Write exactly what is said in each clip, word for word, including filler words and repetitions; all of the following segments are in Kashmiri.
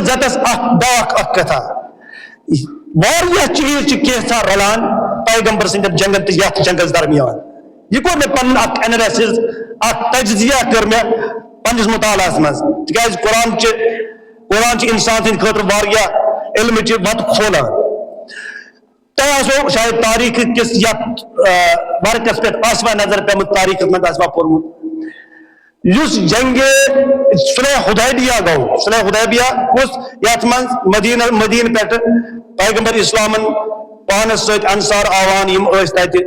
عزتس اکھ بیاکھ اکھ کتھا۔ واریاہ چیز چھِ کینٛژھا رلان پیغمبر سٕنٛدٮ۪ن جنگن تہٕ یتھ جنگس درمیان۔ یہِ کوٚر مےٚ پنُن اکھ انالائسز، اکھ تجزیہ کٔر مےٚ پننِس مطالعس منٛز، تِکیازِ قرآن چھِ، قرآن چھِ انسان سٕنٛدِ خٲطرٕ واریاہ علمٕچہِ وتہٕ کھولان۔ تۄہہِ آسیو شاید تاریخ کِس یتھ، آ، ورقس پٮ۪ٹھ آسوا نظر پیمٕژ، تاریخس منٛز آسوا پوٚرمُت، یُس جنگِ صلح حدیبیہ گوٚو، صلح حدیبیہ کُس، یتھ منٛز مدینہ، مدینہ پٮ۪ٹھ پیغمبر اسلامن پانس سۭتۍ انصار آوان، یِم ٲسۍ تتہِ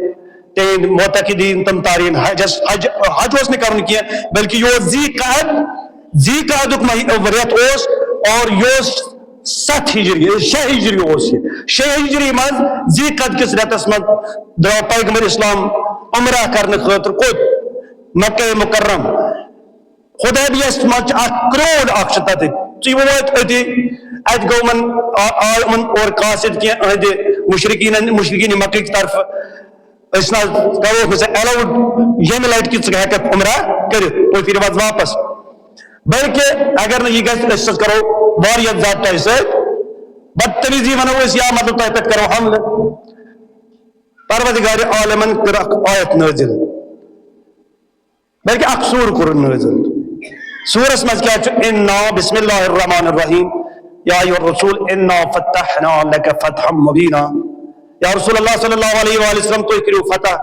تِہنٛدۍ معتقدین، تِم تارین حجس، حج، حج اوس نہٕ کرُن کینٛہہ، بلکہِ یہِ اوس ذی قعد، ذی قعدُک مہی-، رٮ۪تھ اوس، اور یہِ اوس ستھ ہجری، شےٚ ہجری اوس یہِ۔ شےٚ ہجری منٛز ذی قعد کِس رٮ۪تس منٛز درٛاو پیغمبر اسلام عمرہ کرنہٕ خٲطرٕ کوٚت؟ مکہ مکرم۔ حدیبیس منٛز چھِ اکھ کروڑ اکھ چھِ تتہِ۔ ژٕ وٲتۍ أتی، اتہِ گوٚو یِمن، آ-، آے یِمن اورٕ قاصد کینٛہہ أہنٛدِ مشرکین، مشرکین مکہ کہِ طرفہٕ، أسۍ نہ حظ کروکھ نہٕ ژےٚ allowed ییٚمہِ لٹہِ کہِ ژٕ ہٮ۪ککھ عمرہ کٔرِتھ، تُہۍ پھِرِو حظ واپس۔ بلکہِ اگر نہٕ یہِ گژھِ، أسۍ حظ کرو واریاہ زیادٕ تۄہہِ سۭتۍ بدتمیزی، ونو أسۍ، یا مطلب تۄہہِ پٮ۪ٹھ کرو حملہٕ۔ پروردگار عالمن کٔر اکھ آیت نٲزِل، بلکہِ اکھ سوٗر کوٚرُن نٲزِل۔ سوٗرس منٛز کیٛاہ چھُ؟ انا بسم اللہ الرحمن الرحیم، یا ایھا الرسول انا فتحنا لک فتحا مبینا۔ یا رسول اللہ صلی اللہ علیہ وآلہ وسلم، تُہۍ کٔرِو فتح،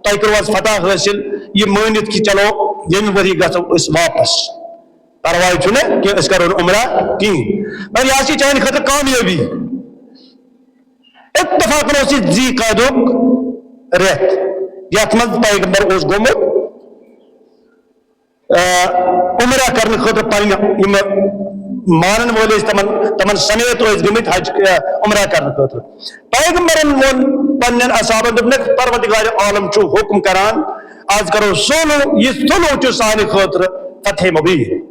تۄہہِ کٔرِو حظ فتح حٲصِل، یہِ مٲنِتھ کہِ چلو ییٚمہِ ؤری گژھو أسۍ واپس، پرواے چھُنہٕ کینٛہہ، أسۍ کرو نہٕ عمرہ کِہیٖنۍ۔ مگر یہِ حظ چھِ چانہِ خٲطرٕ کامیٲبی۔ اتفاقن اوس یہِ ذی قعدُک رٮ۪تھ، یتھ منٛز پیغمبر اوس گوٚمُت، آ، عمرہ کرنہٕ خٲطرٕ پنٕنۍ یِم مانن وٲلۍ ٲسۍ، تِمن، تِمن سمیت ٲسۍ گٔمٕتۍ حج، آ، عمرہ کرنہٕ خٲطرٕ۔ پیغمبرن ووٚن پننٮ۪ن اصحابن، دوٚپنکھ، پروردگار عالم چھُ حکم کران، از کرو صلح، یہِ صلح چھُ سانہِ خٲطرٕ فتح مبین۔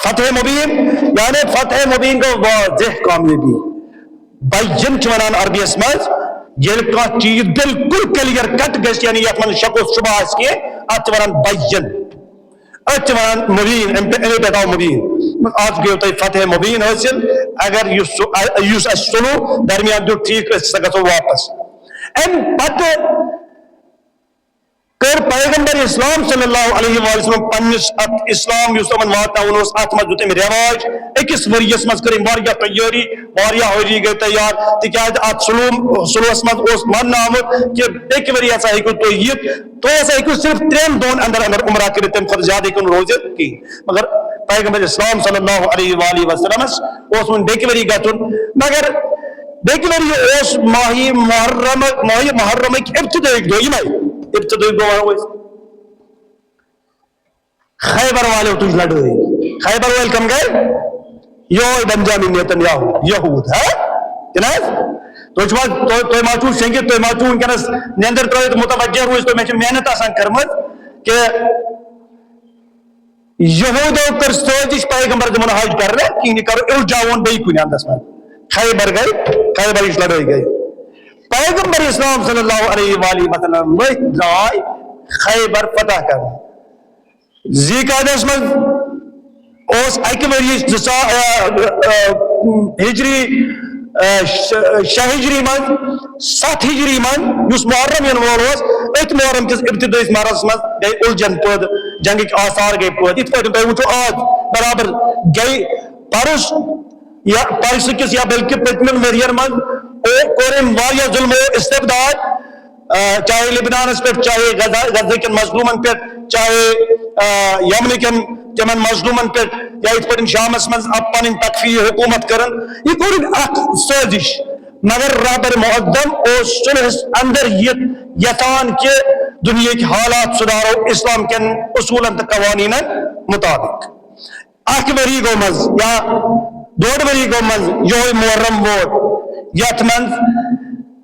فتح مبین، یعنی فتح مبین گوٚو واضح کامیٲبی۔ بین چھِ ونان عربیس منٛز، ییٚلہِ کانٛہہ چیٖز بالکل clear cut گژھِ، یعنی یتھ منٛز شک و شبہ آسہِ کینٛہہ، اتھ چھِ ونان بین۔ اتھ چھِ ونان مبین، امہِ پہ-، امے پٮ۪ٹھ آو مبین۔ از گٔیو تۄہہِ فتح مبین حٲصِل۔ اگر یُس سُہ، یُس اسہِ صلح درمیان دیُت، ٹھیک، أسۍ ہسا گژھو واپس۔ امہِ پتہٕ کٔر پیغمبر اسلام صلی اللہ علیہ وآلہ وسلم پننِس اتھ اسلام یُس تِمن واتناوُن اوس، اتھ منٛز دیُت أمۍ رواج۔ أکِس ؤرۍ یَس منٛز کٔر أمۍ واریاہ تیٲری، واریاہ حٲجی گٔے تیار، تِکیازِ اتھ صلح، صلحس منٛز اوس وننہٕ آمُت کہِ بیٚکہِ ؤرۍ یہِ ہسا ہیٚکِو تُہۍ یِتھ، تُہۍ ہسا ہیٚکِو صرف ترٛٮ۪ن دۄہن اندر اندر عمرہ کٔرِتھ، تمہِ کھۄتہٕ زیادٕ ہیٚکِو نہٕ روٗزِتھ کِہیٖنۍ۔ مگر پیغمبر اسلام صلی اللہ علیہ وآلہ وسلمس اوس وۄنۍ بیٚکہِ ؤری گژھُن، مگر بیٚکہِ ؤری اوس ماہِ محرم، ماہِ محرمٕکۍ ابتدٲیِکۍ دۄہ، یِمے ابتدٲیِکۍ دۄہ ونو أسۍ، خیبر والیو تُج لڑٲے۔ خیبر وٲلۍ کم گٔے؟ یہوے بنجامین نیتن یاہو، یہود، ہا؟ کِنہٕ حظ؟ تُہۍ چھِو حظ، تُہۍ، تُہۍ ما چھِو شٔنگِتھ، تُہۍ ما چھِو وٕنکیٚنس نیندر ترٲوِتھ متوجہ روٗزِتھ، تۄہہِ ما چھِ محنت آسان کٔرمٕژ کہِ یہودو کٔر سٲزش پیغمبر دِمُن حج کرنہٕ کِہیٖنۍ، یہِ کرو الجاوُن بیٚیہِ کُنہِ اندس منٛز۔ خیبر گٔے، خیبرٕچ لڑٲے گٔے۔ پیغمبر اسلام صلی اللہ علیہ وآلہ وسلم ؤتھۍ درٛاے خیبر فتح کرنہٕ۔ ذی قعدس منٛز اوس اکہِ ؤریِچ زٕ سا-، آ، آ، ہجری، آ، ش-، شےٚ ہجری منٛز، ستھ ہجری منٛز یُس محرم یِنہٕ وول اوس، أتھۍ محرم کِس ابتدٲیِس مرحلس منٛز گٔے الجھن پٲدٕ، جنگٕکۍ آثار گٔے پٲدٕ۔ یِتھ پٲٹھۍ تۄہہِ وٕچھو آز برابر گٔے پرُس یا پرسہٕ کِس یا بلکہِ پٔتمٮ۪ن ؤرین منٛز او-، کوٚر أمۍ واریاہ ظلم و استبداد، آ، چاہے لبنانس پٮ۪ٹھ، چاہے غزہ، غزہ کٮ۪ن مظلومن پٮ۪ٹھ، چاہے، آ، یمنہٕ کٮ۪ن تِمن مظلومن پٮ۪ٹھ، یا یِتھ پٲٹھۍ شامس منٛز اب پنٕنۍ تکفیری حکومت کرن، یہِ کوٚر أمۍ اکھ سٲزش۔ مگر رہبر معظم اوس صلحس اندر یِتھ یژھان کہِ دُنیہٕکۍ حالات سُدھارو اسلام کٮ۪ن اصوٗلن تہٕ قوانینن مطابق۔ اکھ ؤری گوٚو منٛز یا ڈوڈ ؤری گوٚو منٛز یہوے محرم ووت، یتھ منٛز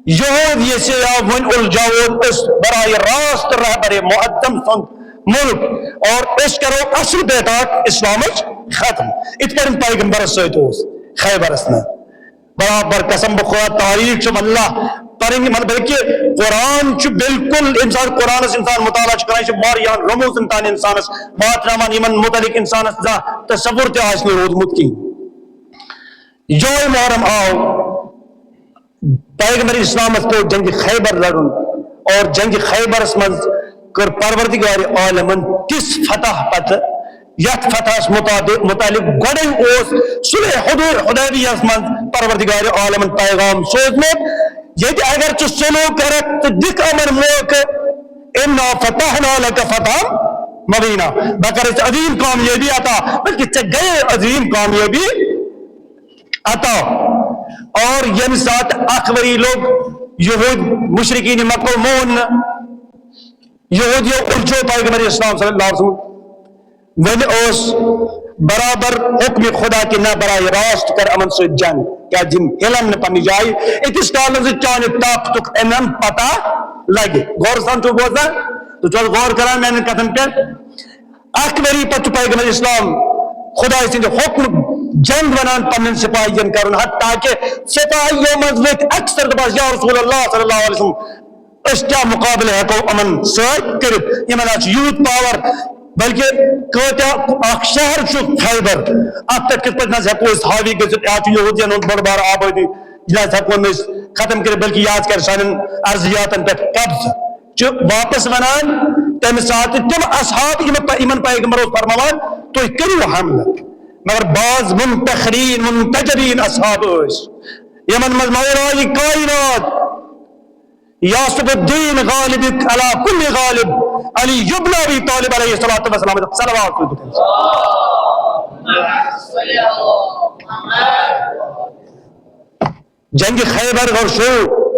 یہود یژھے یا وۄنۍ الجاوون أسۍ براہ راست رہبر معظم سُنٛد ملک اور أسۍ کرو اصل بیٹاک اسلامٕچ ختم۔ یِتھ پٲٹھۍ پیغمبرس سۭتۍ اوس خیبرس منٛز۔ برابر قسم بخدا، تاریخ چھِ واللہ پرٕنۍ، مطلب، بلکہِ قرآن چھُ بالکل، انسان قرآنس انسان مطالعہ چھُ کران، یہِ چھُ واریاہن رموزن تام انسانس واتناوان، یِمن متعلق انسانس زانٛہہ تصور تہِ آسہِ نہٕ روٗدمُت کِہیٖنۍ۔ یوم محرم آو، پیغمبر اسلامس پیوٚو جنگ خیبر لڑُن، اور جنگ خیبرس منٛز کٔر پروردگار عالمن تِژھ فتح پتہٕ، یتھ فتحس مطابق، متعلق گۄڈے اوس صلح حدو-، حدیبیہس منٛز پروردگار عالمن پیغام سوزمُت، ییٚتہِ اگر ژٕ صلح کرکھ تہٕ دِکھ یِمن موقعہٕ، انا فتحنا لک فتحا مبینا، بہٕ کرے ژےٚ عظیم کامیٲبی عطا، بلکہ ژےٚ گٔیے عظیم کامیٲبی عطا۔ اور ییٚمہِ ساتہٕ اکھ ؤری لوٚگ، یہود مشرکین مکہ مون نہٕ، یہودیو الجھو پیغمبر اسلام صلی اللہ علیہ وسلم۔ وۄنۍ اوس برابر حکم خدا کہ نہ، براہ راست کر یِمن سۭتۍ جنگ، کیازِ یِم ہلن نہٕ پننہِ جایہِ۔ ییٖتِس کالس نہٕ چانہِ طاقتُک یِمن پتہ لگہِ۔ غور سان چھُو بوزان؟ تُہۍ چھِو حظ غور کران میانٮ۪ن کتھن پٮ۪ٹھ؟ اکھ ؤری پتہٕ چھُ پیغمبر اسلام خدای سٕنٛدِ حکمہٕ جنگ ونان پننٮ۪ن سپاہین کرُن، حتیٰ کہ سپاہیو منٛز ؤتھۍ اکثر دپان، یا رسول اللہ صلی اللہ علیہ وسلم، أسۍ کیٛاہ مقابلہٕ ہٮ۪کو یِمن سۭتۍ کٔرِتھ؟ یِمن حظ چھُ یوٗت پاور، بلکہِ کۭتیٛاہ اکھ شہر چھُ خیبر، اتھ پٮ۪ٹھ کِتھ پٲٹھۍ نہ حظ ہٮ۪کو أسۍ حاوی گٔژھِتھ؟ یہِ حظ چھُ یہودین ہُنٛد بوٚڑ بارٕ آبٲدی، یہِ نہ حظ ہٮ۪کو نہٕ أسۍ ختم کٔرِتھ، بلکہِ یہِ حظ کرِ سانٮ۪ن ارضیاتن پٮ۪ٹھ قبضہٕ۔ چھُ واپس ونان تمہِ ساتہٕ تِم اصحاب یِم پہ-، یِمن پیغمبر اوس فرماوان، تُہۍ کٔرِو حملہٕ، مگر بعض منتخرین منتجرین اصحاب ٲسۍ، یِمن منٛز مولای کائنات یاسف الدین غالب علی کل غالب علی ابن ابی طالب علیہ الصلوۃ والسلام صلوات۔ جنگ خیبر گو شروع،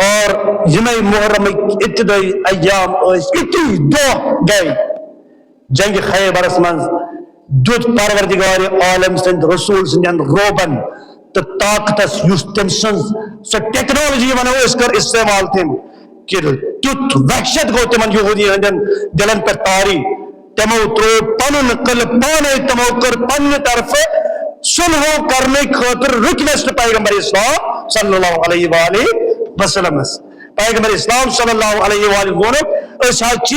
اور یمے محرم ابتدائی ایام ٲسۍ، اِتی دۄہ گٔے۔ جنگ خیبرس منٛز دیُت پروردگار عالم سٕنٛدۍ رسول سٕنٛدٮ۪ن روبن تہٕ طاقتس، یُس تٔمۍ سٕنٛز سۄ ٹیکنالوجی ونو أسۍ کٔر استعمال تٔمۍ، کہِ تیُتھ وحشت گوٚو تِمن یہودی ہٕنٛدٮ۪ن دِلن پٮ۪ٹھ طاری۔ تِمو ترٛوو پنُن قلعہٕ پانے، تِمو کٔر پننہِ طرفہٕ صلح کرنہٕ خٲطرٕ request پیغمبر اسلام صلی اللہ علیہ وآلہ وسلمس۔ پیغمبر اسلام صلی اللہ علیہ وآلہ ووٚنُکھ، أسۍ حظ چھِ،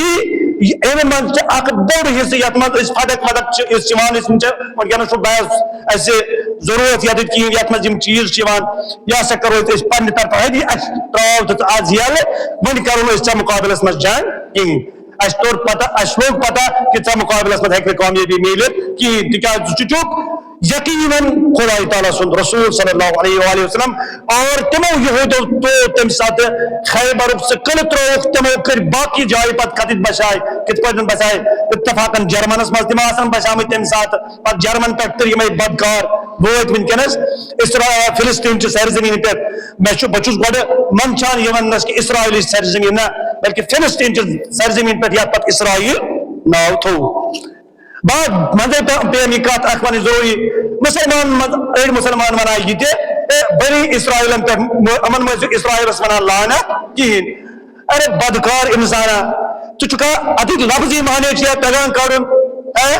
اَمہِ منٛز چھِ اکھ بوٚڑ حصہٕ یتھ منٛز أسۍ فدق ودق چھِ، یُس یِوان أسۍ وٕنکیٚن، وٕنکیٚنس چھُ بحث اَسہِ ضروٗرت یتھ کِہیٖنۍ، یتھ منٛز یِم چیٖز چھِ یِوان، یہِ ہسا کرو أسۍ، أسۍ پننہِ طرفہٕ، ہے، اَسہِ ترٛاو تہٕ ژٕ از ییٚلہٕ، وۄنۍ کرو نہٕ أسۍ ژےٚ مقابلس منٛز جنگ کِہیٖنۍ۔ اَسہِ توٚر پتہ، اَسہِ لوٚگ پتہ کہِ ژےٚ مقابلس منٛز ہیٚکہِ نہٕ کامیٲبی میٖلِتھ کِہیٖنۍ، تِکیٛازِ ژٕ چھُکھ یقیناً خدای تعالیٰ سُنٛد رسول صلی اللہ علیہ وآلہ وسلم۔ اور تِمو یہودو تو تمہِ ساتہٕ خیبرُک سُہ قلعہٕ ترٛووُکھ، تِمو کٔرۍ باقٕے جایہِ پتہٕ کتٮ۪تھ بسایہِ، کِتھ پٲٹھۍ بسایہِ، اتفاقاً جرمنس منٛز تِم آسن بسیمٕتۍ تمہِ ساتہٕ۔ پتہٕ جرمن پٮ۪ٹھ تہٕ یِمے بدکار وٲتۍ وٕنکیٚنس اسرا-، فلسطین چہِ سرزمین پٮ۪ٹھ۔ مےٚ چھُ، بہٕ چھُس گۄڈٕ منٛدچھان یہِ وننس کہِ اسرائیلٕچ سرزمین نہ، بلکہِ فلسطین چہِ سرزمین پٮ۪ٹھ، یتھ پتہٕ اسرائیل ناو تھوٚو۔ بعد منٛزے پے-، پیٚیَم یہِ کتھ اکھ ونٕنۍ ضروٗری۔ مسلمان منٛز أڑۍ مسلمان ونان یہِ تہِ، اے، بنی اسرائیلن پٮ۪ٹھ، یِمن منٛز چھُ اسرائیلس ونان لعنت کِہیٖنۍ۔ ارے بدکار انسانا، ژٕ چھُکھا اتِکۍ لفظی معنی چھُ یا تگان کڑُن؟ اے،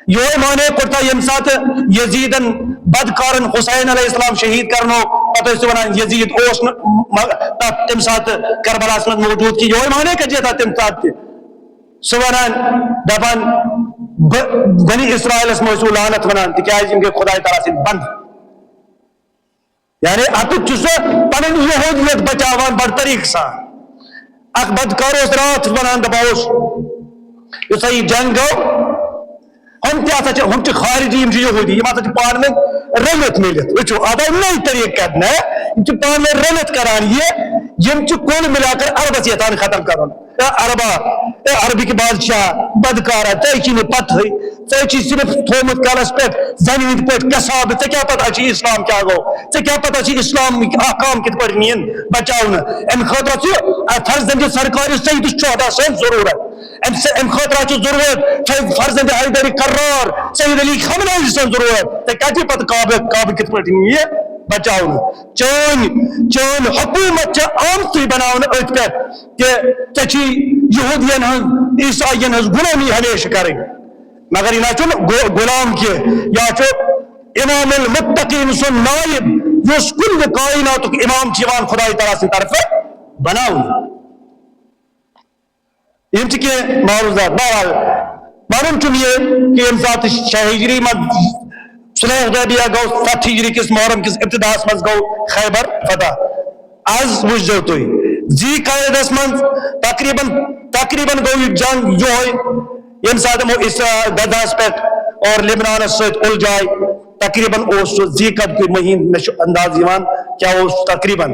یہوے معنی کوٚر تھا ییٚمہِ ساتہٕ یزیدن بدکارن حسین علیہ السلام شہید کرنو، پتہٕ ٲسۍ ونان یزید اوس نہٕ م-، تتھ تمہِ ساتہٕ کربلاہس منٛز موجود کینٛہہ۔ یہوے معنی کتہِ چھُ تتھ تمہِ ساتہٕ تہِ؟ سُہ ونان، دپان، ب-، بنی اسرائیلس منٛز ٲسِو لعنت ونان، تِکیازِ یِم گٔے خداے تعالیٰ سٕنٛدۍ بنٛدٕ۔ یعنی اتُک چھُ سُہ پنٕنۍ یہودیت بچاوان بڑٕ طریقہٕ سان۔ اکھ بدکار اوس راتھ ونان، دپان اوس، یُتھے یہِ جنگ گوٚو، ہُم تہِ ہسا چھِ، ہُم چھِ خارجی، یِم چھِ یہودی، یِم ہسا چھِ پانہٕ ؤنۍ رٔلِتھ مِلِتھ۔ وٕچھِو، آو نٔے طریقہٕ کرنہٕ، یِم چھِ پانہٕ ؤنۍ رٔلِتھ کران یہِ، یِم چھِ کُل مِلا کر عربس یژھان ختم کرُن۔ اے عربا، اے عربٕکۍ بادشاہ، بدکارا، ژےٚ چھِ نہٕ پتہٕے، ژےٚ چھِ صرف تھومُت کلس پٮ۪ٹھ زنہِ ہٕنٛدۍ پٲٹھۍ قصابہٕ، ژےٚ کیٛاہ پتہ چھِ اسلام کیٛاہ گوٚو، ژےٚ کیٛاہ پتہ چھِ اسلامٕکۍ احکام کِتھ پٲٹھۍ نِن بچاونہٕ۔ امہِ خٲطرٕ چھُ فرزند سرکار سید الشہداء سٕنٛز ضروٗرت۔ امہِ س-، امہِ خٲطرٕ چھُ ضروٗرت فرزند حیدر کرار سید علی خامنہ ای سٕنٛز ضروٗرت۔ ژےٚ کیٛاہ چھِ پتہ کعبہٕ، کعبہٕ کِتھ پٲٹھۍ نِیہِ بچاونہٕ؟ چٲنۍ، چٲنۍ حکوٗمت چھےٚ آمژٕے بناونہٕ أتھۍ پٮ۪ٹھ۔ تہِ ژےٚ چھی یہودین ہٕنٛز، عیسائین ہٕنٛز غلٲمی ہمیشہٕ کرٕنۍ۔ مگر یہِ نہ چھُنہٕ غو-، غلام کینٛہہ، یہِ چھُ امام المتقین سُنٛد نائب، یُس کُلہِ کائناتُک امام چھُ یِوان خدای تعالیٰ سٕنٛدِ طرفہٕ بناونہٕ۔ یِم چھِ کینٛہہ معروضات۔ بہرحال، وَنُن چھُم یہِ کہِ ییٚمہِ ساتہٕ شاہ ہجری منٛز صلح حدیبیہ گوٚو ستھ ہجری کِس محرم کِس ابتداہس منٛز گوٚو خیبر فتح۔ از وٕچھزیو تُہۍ، ذی قعدس منٛز تقریباً، تقریباً گوٚو یہِ جنگ یِہوٚے، ییٚمہِ ساتہٕ یِمو اسرا-، غزہس پٮ۪ٹھ اور لبنانس سۭتۍ اُلجھاے۔ تقریباً اوس سُہ ذی قعد کُے مہیٖنہٕ، مےٚ چھُ انداز یِوان کیٛاہ اوس تقریباً۔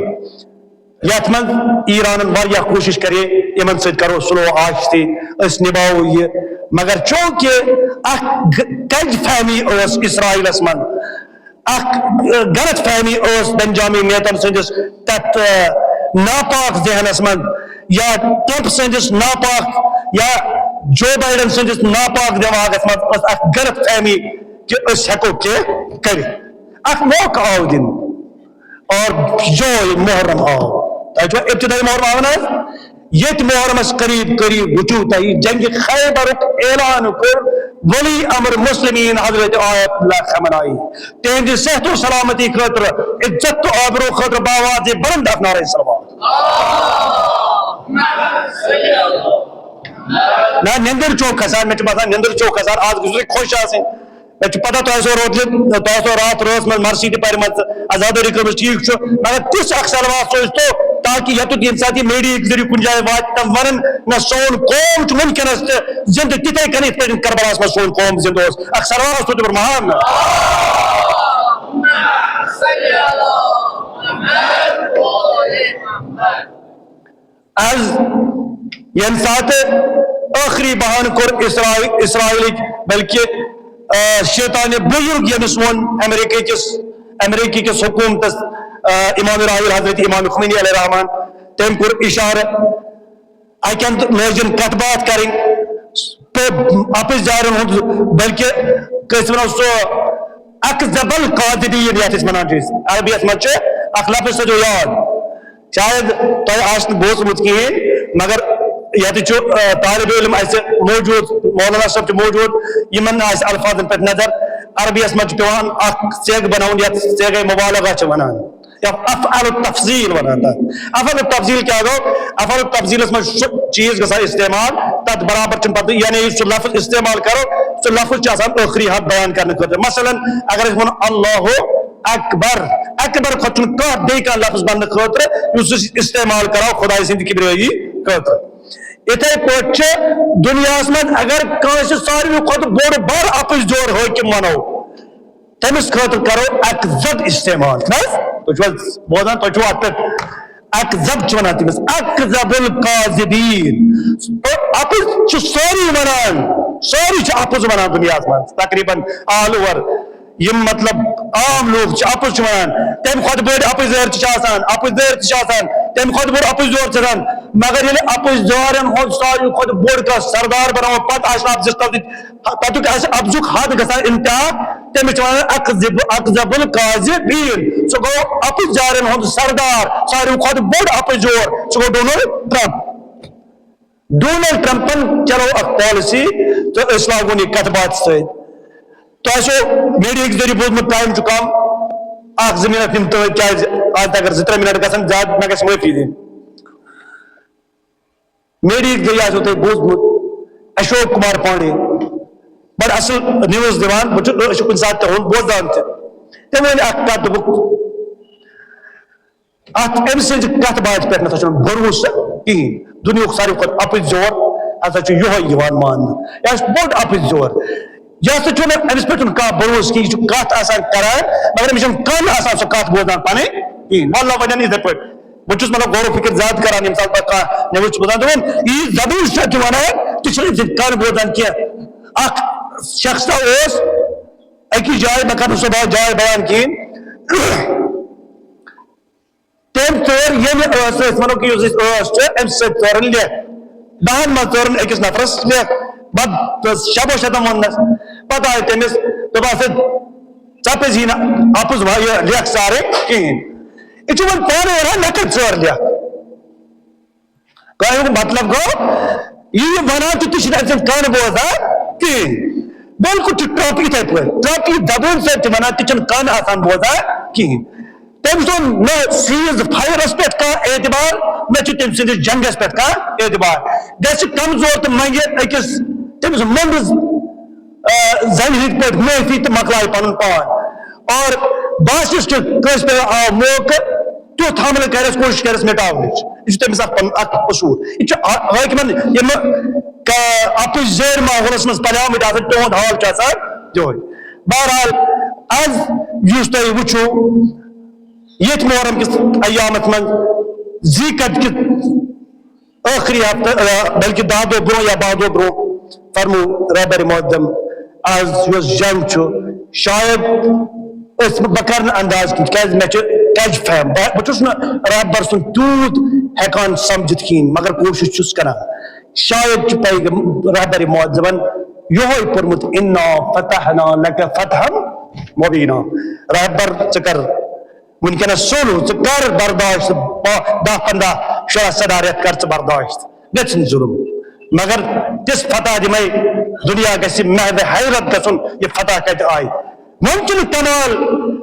یتھ منٛز ایرانن واریاہ کوٗشش کرے، یِمن سۭتۍ کرو صلح و آشتی، أسۍ نباوو یہِ، مگر چونکہ اکھ غ-، کج فہمی ٲس اسرائیلس منٛز، اکھ، ٲ، غلط فہمی ٲس بنجامین نیتن سٕنٛدِس تتھ، ٲ، ناپاک ذہنس منٛز، یا ٹرمپ سٕنٛدِس ناپاک یا جو بائیڈن سٕنٛدِس ناپاک دماغس منٛز ٲس اکھ غلط فہمی کہِ أسۍ ہٮ۪کو کینٛہہ کٔرِتھ۔ اکھ موقعہٕ آو دِنہٕ۔ اور یہوے محرم آو۔ تۄہہِ چھُوا ابتدائی محرم آو نہ حظ؟ ییٚتہِ محرمس قریب قریب وٕچھِو تۄہہِ جنگِ خیبرُک اعلان کوٚر ولی امر مسلمین حضرت آیت اللہ خامنائی۔ تِہنٛدِ صحت و سلامتی خٲطرٕ، عزت تہٕ آبرو خٲطرٕ باواز بلند اکھ نعرہ صلوات۔ نہ، نیندٕر چھو کھسان، مےٚ چھُ باسان نیندٕر چھو کھسان، آز گٔژھِو تُہۍ خۄش آسٕنۍ۔ مےٚ چھُ پتہ تۄہہِ آسیو روتلہِ، تۄہہِ آسیو راتھ رٲژ منٛز مرثی تہِ پرِمژ، عزادٲری کٔرمٕژ، ٹھیٖک چھُ، مگر تِژھ اکھ صلوات سوٗزتو تاکہِ ییٚتیُک ییٚمہِ ساتہٕ یہِ میڈیاہٕکۍ ذٔریعہٕ کُنہِ جایہِ واتہِ، تِم ونن، نہ، سون قوم چھُ وٕنکیٚنس تہِ زندٕ تِتھے کٔنۍ یِتھ پٲٹھۍ کربلاہس منٛز سون قوم زندٕ اوس۔ اکھ صلوات سوٗزتو برمہان۔ از ییٚمہِ ساتہٕ ٲخری بہانہٕ کوٚر اسرائیل، اسرائیلٕکۍ، بلکہِ، آ، شیطانِ بزرگ ییٚمِس ووٚن امریکہ کِس، امریکہ کِس حکومتس، آ، امام راحل حضرت امام خمینی علیہ الرحمان، تٔمۍ کوٚر اشارٕ اکہِ اندٕ لٲجِن کتھ باتھ کرٕنۍ، تہٕ اپٕز جارن ہُنٛد، بلکہِ کٲنٛسہِ ونو سُہ اکذب الکاذبین یتھ أسۍ ونان چھِ أسۍ۔ عربی یس منٛز چھُ اکھ لفظ تھٲیزیو یاد، شاید تۄہہِ آسہِ نہٕ بوٗزمُت کِہیٖنۍ، مگر ییٚتہِ چھُ، آ، طالب علم اَسہِ موجود، مولانا صٲب چھِ موجود، یِمن آسہِ الفاظن پٮ۪ٹھ نظر۔ عربی یس منٛز چھُ پٮ۪وان اکھ صیغہٕ بناوُن، یتھ صیغہ مبالغہ چھِ ونان، یا افعل التفضیل ونان تتھ۔ افعل التفضیل کیٛاہ گوٚو؟ افعل التفضیلس منٛز چھُ سُہ چیٖز گژھان استعمال، تتھ برابر چھُنہٕ پتہٕ، یعنی یُس سُہ لفظ استعمال کرو، سُہ لفظ چھُ آسان ٲخری حد بیان کرنہٕ خٲطرٕ۔ مثلاً اگر أسۍ ونو اللہ اکبر، اکبر کھۄتہٕ چھُنہٕ کانٛہہ بیٚیہِ کانٛہہ لفظ بننہٕ خٲطرٕ یُس أسۍ استعمال کرو خدایہِ سٕنٛدِ کبریٲیی خٲطرٕ۔ یِتھے پٲٹھۍ چھِ دُنیاہس منٛز اگر کٲنٛسہِ ساروی کھۄتہٕ بوٚڑ بار اپُز جور حٲکِم ونو، تٔمِس خٲطرٕ کرو اکذب استعمال۔ چھُنہٕ حظ؟ تُہۍ چھِو حظ بوزان؟ تُہۍ چھِو اتھ پٮ۪ٹھ اکذب چھِ ونان تٔمِس، اکذب الکاذبین۔ تہٕ اپُز چھِ سٲری ونان، سٲری چھِ اپُز ونان دُنیاہس منٛز تقریباً all over۔ یِم مطلب عام لوٗکھ چھِ، اپُز چھِ ونان، تمہِ کھۄتہٕ بٔڑۍ اپُز دٲرۍ تہِ چھِ آسان، اپُز دٲرۍ تہِ چھِ آسان، تمہِ کھۄتہٕ بوٚڑ اپُز دور چھِ آسان۔ مگر ییٚلہِ اپُز دورن ہُنٛد ساروی کھۄتہٕ بوٚڑ کانٛہہ سردار بناوان، پتہٕ آسہِ نہٕ اپزس تل تہِ، تتیُک آسہِ اپزُک حد گژھان انتہا، تٔمِس چھِ ونان اکذب، اکذب الکاذبین۔ سُہ گوٚو اپُز دورن ہُنٛد سردار، ساروی کھۄتہٕ بوٚڑ اپُز دور، سُہ گوٚو ڈونلڈ ٹرمپ۔ ڈونلڈ ٹرمپن چلو اکھ پالیسی تہٕ أسۍ لاگون یہِ کتھ باتھ سۭتۍ۔ تۄہہِ آسیو میڈیاہٕکۍ ذٔریعہٕ بوٗزمُت، ٹایم چھُ کم، اکھ زٕ منٹ نِم تُہۍ، کیازِ آز اگر زٕ ترٛےٚ منٹ گژھن زیادٕ، مےٚ گژھِ معٲفی دِنۍ۔ میڈیاہٕکۍ ذٔریعہٕ آسیو تۄہہِ بوٗزمُت، اشوک کمار پانڈے، بڑٕ اصل نیوز دِوان، بہٕ چھُس، أسۍ چھِ کُنہِ ساتہٕ تِہُنٛد بوزان تہِ۔ تٔمۍ ؤنۍ اکھ کتھ، دوٚپُکھ، اتھ أمۍ سٕنٛزِ کتھ باتھِ پٮ۪ٹھ نہ سا چھُنہٕ بھروسہٕ کِہیٖنۍ۔ دُنیاہُک ساروی کھۄتہٕ اپُز زور ہسا چھُ یِہوٚے یِوان ماننہٕ۔ یہِ آسہِ بوٚڑ اپُز زور۔ یہِ ہسا چھُنہٕ أمِس پٮ۪ٹھ چھُنہٕ کانٛہہ بھروسہٕ کِہیٖنۍ۔ یہِ چھُ کتھ آسان کران، مگر أمِس چھُنہٕ کن آسان سۄ کتھ بوزان پنٕنۍ کِہیٖنۍ۔ واللہ وَنان یِتھَے پٲٹھۍ۔ بہٕ چھُس مطلب غور و فکر زیادٕ کران، ییٚمہِ ساتہٕ بہٕ کانٛہہ نِوٕز چھُس بوزان، دَپان، یہِ زبٲنۍ چھِ تہِ وَنان، تہِ چھِنہٕ أمۍ سٕنٛدۍ کَن بوزان کینٛہہ۔ اَکھ شخصا اوس أکِس جایہِ، بہٕ کَرٕ نہٕ سۄ با-، جاے بیان کِہیٖنۍ۔ تٔمۍ ژٲر ییٚلہِ ٲس، أسۍ وَنو کہِ یُس أسۍ ٲس چھِ، اَمہِ سۭتۍ ژٲرٕن لیٚکھ۔ دَہَن منٛز ژٲرٕن أکِس نفرَس لیٚکھ۔ بَد-، شَبو شَتَن ووٚننَس۔ پَتہٕ آیہِ تٔمِس، دوٚپ، اَسہِ ژےٚ پَزی نہٕ اَپُز وَ-، یہِ لیٚکھ ژارٕنۍ کِہیٖنۍ۔ یہِ چھُ وۄنۍ پانہٕ وَنان، مےٚ کَتہِ ژٲر لیٚکھ؟ کَمیُک مطلب گوٚو، یہِ یہِ وَنان چھُ، تہِ چھِنہٕ أمۍ سٕنٛدۍ کَن بوزان کِہیٖنۍ۔ بِلکُل چھُ ٹرٛمپ یِتھَے پٲٹھۍ۔ ٹرٛمپ یہِ زبٲنۍ سۭتۍ تہِ وَنان، تہِ چھِنہٕ کَن آسان بوزان کِہیٖنۍ۔ تٔمۍ سُنٛد نہٕ سیٖز فایرَس پٮ۪ٹھ کانٛہہ اعتبار، نہ چھُ تٔمۍ سٕنٛدِس جنٛگَس پٮ۪ٹھ کانٛہہ اعتبار۔ گژھِ کمزور تہٕ منٛگہِ أکِس تٔمِس مۄنٛڈَس زنہِ ہٕنٛدۍ پٲٹھۍ معٲفی تہٕ مۄکلایہِ پنُن پان۔ اور بہٕ آسہٕ یُس کہِ کٲنٛسہِ پٮ۪ٹھ آو موقعہٕ، تیُتھ حملہٕ کرٮ۪س، کوٗشِش کرٮ۪س مِٹاونٕچ۔ یہِ چھُ تٔمِس اکھ پنُن اکھ قصوٗر۔ یہِ چھُ آ-، حٲکمن یِم کا-، اَپُز زیر ماحولس منٛز پلیمٕتۍ آسان، تِہُنٛد حال چھُ آسان یِہوٚے۔ بہرحال، از یُس تۄہہِ وٕچھِو، ییٚتھۍ محرم کِس ایامس منٛز ذی قعدہ کِس ٲخری ہفتہٕ، آ، بلکہِ دَہ دۄہ برونٛہہ یا باہ دۄہ برونٛہہ فرموو رہبر معظم، از یۄس جنگ چھُ، شاید أسۍ، بہٕ کرٕ نہٕ انداز کینٛہہ، تِکیازِ مےٚ چھُ کج فہم، بہٕ، بہٕ چھُس نہٕ رہبر سُنٛد تیوٗت ہٮ۪کان سمجھِتھ کِہیٖنۍ، مگر کوٗشِش چھُس کران۔ شاید چھُ پیغم-، رہبر معظمن یِہوٚے پوٚرمُت، "انا فتحنا لک فتحا مبینا"۔ رہبر، ژٕ کر وٕنکیٚنَس سولو، ژٕ کر برداشت، با-، دَہ، پنٛداہ، شُراہ، سَداہ رٮ۪تھ کر ژٕ برداشت، گژھِ نہٕ ظُلُم۔ مگر تِژھ فتح دِمَے، دُنیا گژھِ محوِ حیرت گژھُن، یہِ فتح کَتہِ آیہِ۔ وۄنۍ چھُنہٕ کمال،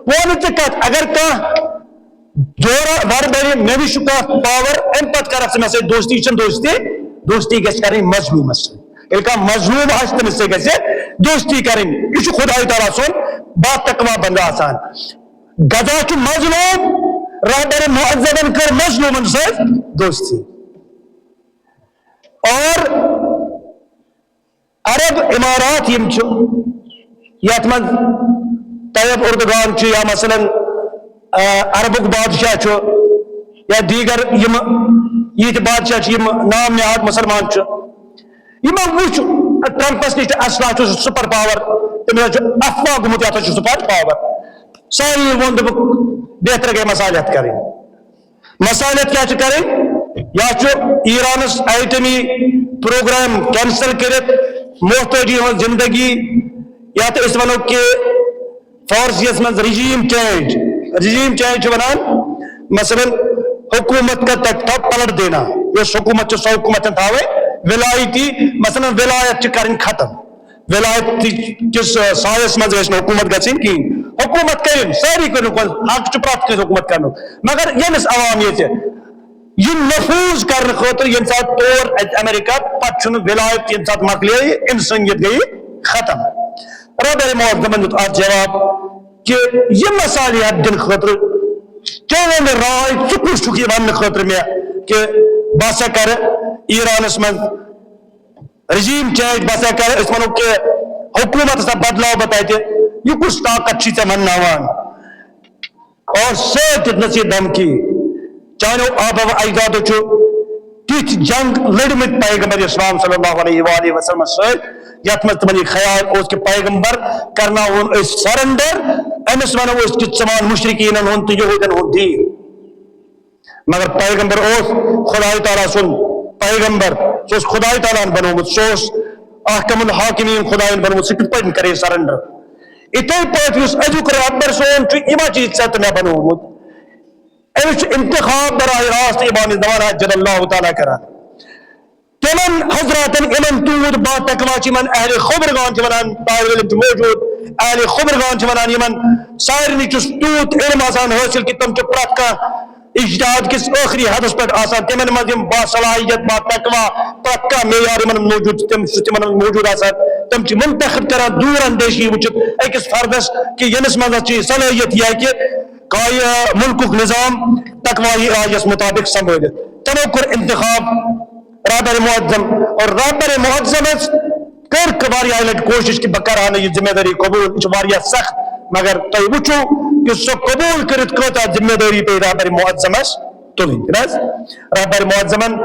وۄنۍ ژٕ کَتھ، اگر کانٛہہ دورہ ور بَرِ، مےٚ نِش چھُ کانٛہہ پاور، اَمہِ پَتہٕ کَرَکھ ژٕ مےٚ سۭتۍ دوستی، یہِ چھَنہٕ دوستی، دوستی گژھِ کَرٕنۍ مظلوٗمَس سۭتۍ۔ ییٚلہِ کانٛہہ مظلوٗم آسہِ، تٔمِس سۭتۍ گژھِ دوستی کَرٕنۍ۔ یہِ چھُ خداے تعالیٰ سُنٛد با تقویٰ بندہ آسان۔ غزہ چھُ مظلوم، رہبر معظمن کٔر مظلومن سۭتۍ دوستی۔ اور عرب امارات یِم چھِ، یتھ منٛز طیب اردگان چھُ، یا مثلاً، آ، عربُک بادشاہ چھُ، یا دیگر یِم ییٚتہِ بادشاہ چھِ، یِم نام نہاد مسلمان چھِ، یِمو وُچھ ٹرمپس نِش چھُ اسلحہ، چھُ سپر پاور، تٔمِس حظ چھُ افواہ گوٚمُت، یتھ حظ چھُ سپر پاور۔ سارِوٕے ووٚن، دوٚپُکھ، بہتر گٔے مصالحت کرٕنۍ۔ مصالحت کیٛاہ چھِ کرٕنۍ؟ یا چھُ ایرانس ایٹمی پروگرام کینسل کٔرِتھ، محتاجی ہٕنٛز زندگی، یتھ أسۍ ونو کہِ فارسیس منٛز regime change، regime change چھِ ونان، مثلاً، حکومت کا تختہ پلٹ دینا، یۄس حکومت چھِ، سۄ حکومت چھَنہٕ تھاوٕنۍ، ولایتی، مثلاً، ولایت چھِ کرٕنۍ ختم، ولایت کِس سایس منٛز گژھِ نہٕ حکومت گژھٕنۍ کِہیٖنۍ، حکومت کٔرِن، سٲری کٔرِن، حق چھُ پرٛٮ۪تھ کٲنٛسہِ حکومت کرنُک، مگر ییٚمِس عوام ییٚژِ یہِ نفوذ کرنہٕ خٲطرٕ، ییٚمہِ ساتہٕ تور اَتہِ امریکہ، پتہٕ چھُنہٕ ولایت، ییٚمہِ ساتہٕ مۄکلے، انسٲنیت گٔیہِ ختم۔ رہبر معظمن دیُت اتھ جواب کہِ یہِ مصالحت دِنہٕ خٲطرٕ چون راے، ژٕ کُس چھُکھ یہِ وننہٕ خٲطرٕ مےٚ کہِ بہٕ ہسا کرٕ ایرانس منٛز regime change، بہٕ ہسا کرٕ، أسۍ ونو کہِ حکومت ہسا بدلاو بہٕ تتہِ، یہِ کُس طاقت چھُے ژےٚ ونناوان؟ اور سۭتۍ دیُتنس یہِ دھمکی، چانیو آبا و اجدادو چھُ تِتھۍ جنگ لٔڑمٕتۍ پیغمبر اسلام صلی اللہ علیہ وآلہ وسلم سۭتۍ، یتھ منٛز تِمن یہِ خیال اوس کہِ پیغمبر کرناوون أسۍ surrender، أمِس ونو أسۍ کہِ ژٕ مان مشرکیٖنن ہُنٛد تہٕ یہودین ہُنٛد دیٖن۔ مگر پیغمبر اوس خدای تعالیٰ سُنٛد پیغمبر، سُہ اوس خدای تعالیٰ ہن بنومُت، سُہ اوس احکم الحاکمین خدایَن بنومُت، سُہ کِتھ پٲٹھۍ کرے surrender؟ اِتھے پٲٹھۍ یُس أزیُک رہبر سون چھُ، یہِ ما چھُ ژےٚ تہٕ مےٚ بنومُت؟ أمِس چھُ انتخاب براہ راست امام زمان جل اللہ تعالیٰ کران۔ تِمن حضراتن، یِمن تیوٗت با تقویٰ چھِ، یِمن اہل خبرگان چھِ ونان، طالب علم چھِ موجود، اہل خبرگان چھِ ونان، یِمن سارنٕے چھُ تیوٗت علم آسان حٲصِل کہِ تِم چھِ پرٛٮ۪تھ کانٛہہ اجتہاد کِس ٲخری حدس پٮ۪ٹھ آسان، تِمن منٛز یِم باصلاحیت، با تقویٰ، پرٛٮ۪تھ کانٛہہ معیار یِمن منٛز موجود چھُ، تِم چھِ تِمن منٛز موجود آسان۔ تِم چھِ منتخب کران دوٗر اندیشی وٕچھِتھ أکِس فردس کہِ ییٚمِس منٛز چھِ یہِ صلٲحیت یا کہِ کایہِ مُلکُک نظام تقویٰ راجس مطابق سنبھٲلِتھ۔ تِمو کوٚر انتخاب رہبر معظم، اور رہبر معظمس کٔر واریاہ لٹہِ کوٗشِش کہِ بہٕ کرٕ ہا نہٕ یہِ ذمہ دٲری قبوٗل، یہِ چھِ واریاہ سخت، مگر تُہۍ وٕچھِو کہِ سۄ قبوٗل کٔرِتھ کۭژاہ ذمہ دٲری پیٚیہِ رہبر معظمس تُلٕنۍ۔ چھِنہٕ حظ؟ رہبر معظمن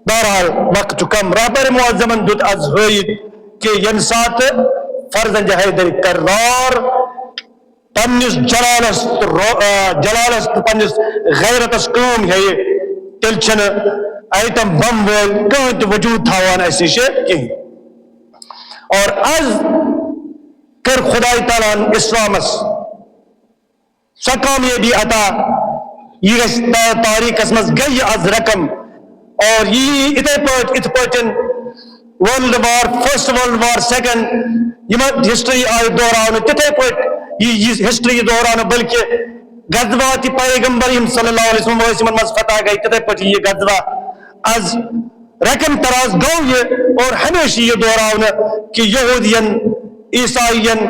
بہرحال وقت چھُ کم، رہبر معظمن دیُت از ہٲیِتھ کہِ ییٚمہِ ساتہٕ فرزند حیدر کرار پننِس جلالس تہٕ رو-، آ، جلالس تہٕ پننِس غیرتس کٲم ہیٚیہِ، تیٚلہِ چھِنہٕ ایٹم بم وٲلۍ کٕہٕنۍ تہِ وجود تھاوان اسہِ نِش کِہیٖنۍ۔ اور از کٔر خداے تعالیٰ ہن اسلامس سۄ کامیٲبی عطا، یہِ گژھِ تا-، تاریخس منٛز گٔیہِ از رقم۔ اور یہِ یی اِتھے پٲٹھۍ، اِتھ پٲٹھۍ world war، first world war، second، یِمن ہسٹری آیہِ دہراونہٕ، تِتھے پٲٹھۍ یہِ، یہِ ہسٹری دہراونہٕ، بلکہِ غزوات پیغمبر یِم صلی اللہ علیہ وسلم ٲسۍ، یِمن منٛز فتح گٔے، تِتھے پٲٹھۍ یہِ غزوہ از رقم تراز گوٚو یہِ، اور ہمیشہِ یہِ دہراونہٕ کہِ یہودین عیسائین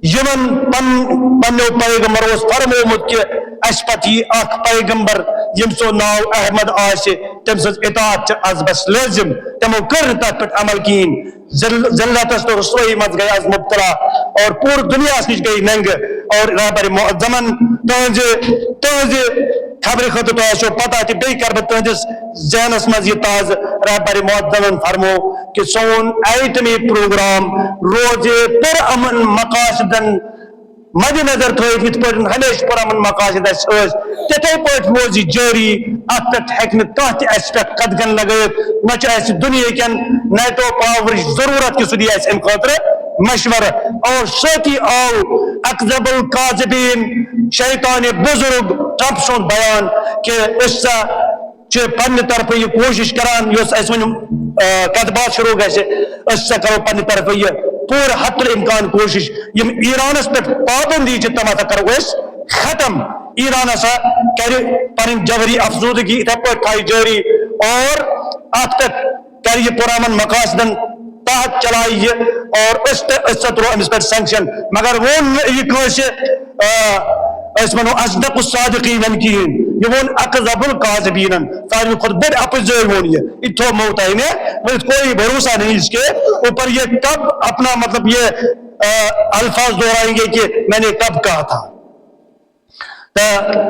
یمن پن پنو پیغمبر اوس فرمومت کہ اسہِ پتہٕ یی اکھ پیغمبر، یم سُنٛد ناو احمد آسہِ، تٔمۍ سٕنٛز اطاعت چھِ از بس لٲزم۔ تِمو کٔر نہٕ تتھ پٮ۪ٹھ عمل کِہیٖنۍ۔ ذل- ذلتس تہٕ رسوٲیی منٛز گٔے از مبتلا اور پوٗرٕ دُنیاہس نِش گٔے ننگہٕ۔ اور رہبر معظمن تہنٛزِ تہنٛزِ خبرِ خٲطرٕ تۄہہِ آسیو پتہ تہِ، بیٚیہِ کرٕ بہٕ تہنٛدِس ذہنس منٛز یہِ تازٕ۔ رہبر معظمن فرمو کہ سون ایٹمی پروگرام روزِ پُرامن مقاصدن مد نظر تھٲوِتھ، یِتھ پٲٹھۍ ہمیشہِ پُرامن مقاصد اَسہِ ٲسۍ، تِتھے پٲٹھۍ روزِ یہِ جٲری۔ اَتھ پٮ۪ٹھ ہیٚکہِ نہٕ کانٛہہ تہِ اَسہِ پٮ۪ٹھ قدغن لگٲوِتھ، نہ چھُ اَسہِ دُنیہٕ کٮ۪ن نیٹو پاورٕچ ضروٗرت کہِ سُہ دِیہِ اَسہِ اَمہِ خٲطرٕ مشورٕ۔ اور سۭتی آو اکذب الکاذبین شیطان بزرگ ٹرمپ سُنٛد بیان کہ أسۍ سا چھِ پننہِ طرفہٕ یہِ کوٗشِش کران، یۄس اَسہِ وۄنۍ، آ، کتھ باتھ شروع گژھِ، أسۍ سا کرو پننہِ طرفہٕ یہِ پوٗرٕ حتی الامکان کوٗشِش۔ یِم ایرانس پٮ۪ٹھ پابندی چھِ، تِم ہسا کرو أسۍ ختم۔ ایران ہسا کرِ پنٕنۍ جوہری افزودگی یِتھے پٲٹھۍ تھایہِ جٲری اور اتھ پٮ۪ٹھ کرِ یہِ پُرامن مقاصدن تحت چلایہِ یہِ اور أسۍ تہِ، أسۍ تہِ تُلو أمِس پٮ۪ٹھ sanction۔ مگر ووٚن نہٕ یہِ کٲنٛسہِ، آ، أسۍ وَنو اصدق الصادقینن کِہیٖنۍ، یہِ ووٚن اکذب الکاذبینن، ساروی کھۄتہٕ بٔڑۍ اپزٲرۍ ووٚن یہِ۔ یہِ تھوٚو مو تۄہہِ مےٚ ؤنِتھ، کوئی بھروسہ نہیں اس کے اوپر، یہ کب اپنا، مطلب، یہ، آ، الفاظ دہرائیں گے کہ میں نے کب کہا تھا۔ تہٕ